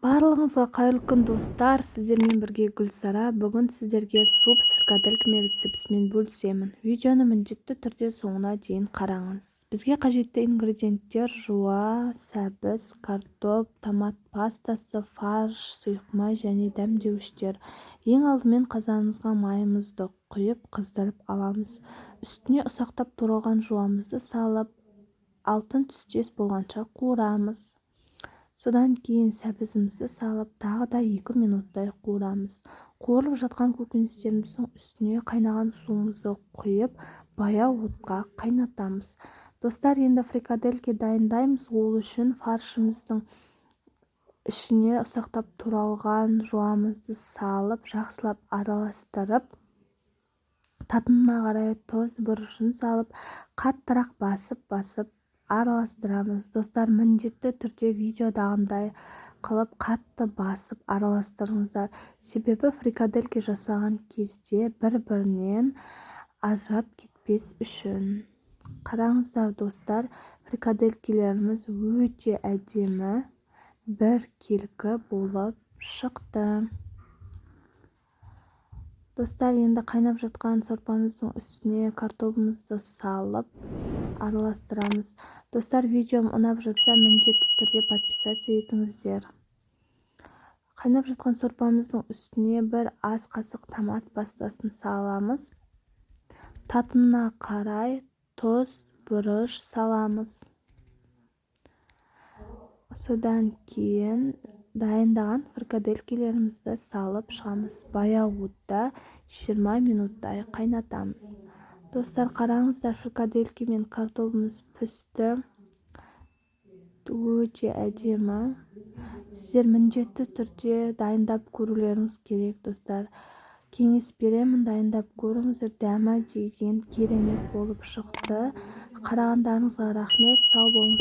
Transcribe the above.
Барлығыңызға қайырлы күн, достар! Сіздермен бірге Гүлсара. Бүгін сіздерге суп с фрикадельками рецептісімен бөлісемін. Видеоны міндетті түрде соңына дейін қараңыз. Бізге қажетті ингредиенттер: жуа, сәбіз, картоп, томат пастасы, фарш, сұйық май және дәмдеуіштер. Ең алдымен қазанымызға майымызды құйып, қыздырып аламыз. Үстіне ұсақтап туралған жуамызды салып, алтын түстес болғанша қуырамыз. Содан кейін сәбізімізді салып, тағы да 2 минуттай қуырамыз. Қуырылып жатқан көкөністеріміздің үстіне қайнаған суымызды құйып, баяу отқа қайнатамыз. Достар, енді фрикадельки дайындаймыз. Ол үшін фаршымыздың ішіне ұсақтап туралған жуамызды салып, жақсылап араластырып, татымына қарай тұз, бұрышын салып, қаттырақ басып-басып араластырамыз. Достар, міндетті түрде видеодағындай қылып қатты басып араластырыңыздар, себебі фрикадельки жасаған кезде бір-бірінен ажырап кетпес үшін. Қараңыздар, достар, фрикаделькилеріміз өте әдемі, біркелкі болып шықты. Достар, енді қайнап жатқан сорпамыздың үстіне картобымызды салып, араластырамыз. Достар, видеом ұнап жатса, міндетті түрде подписаться етіңіздер. Қайнап жатқан сорпамыздың үстіне бір ас қасық томат пастасын саламыз. Татымына қарай тұз, бұрыш саламыз. Содан кейін дайындаған фрикаделькилерімізді салып шығамыз. Баяу отта 20 минуттай қайнатамыз. Достар, қараңыздар, фрикадельки мен картобымыз пісті, өте әдемі. Сіздер міндетті түрде дайындап көрулеріңіз керек. Достар, кеңес беремін, дайындап көріңіздер, дәмі деген керемет болып шықты. Қарағандарыңызға рахмет, сау болыңыз.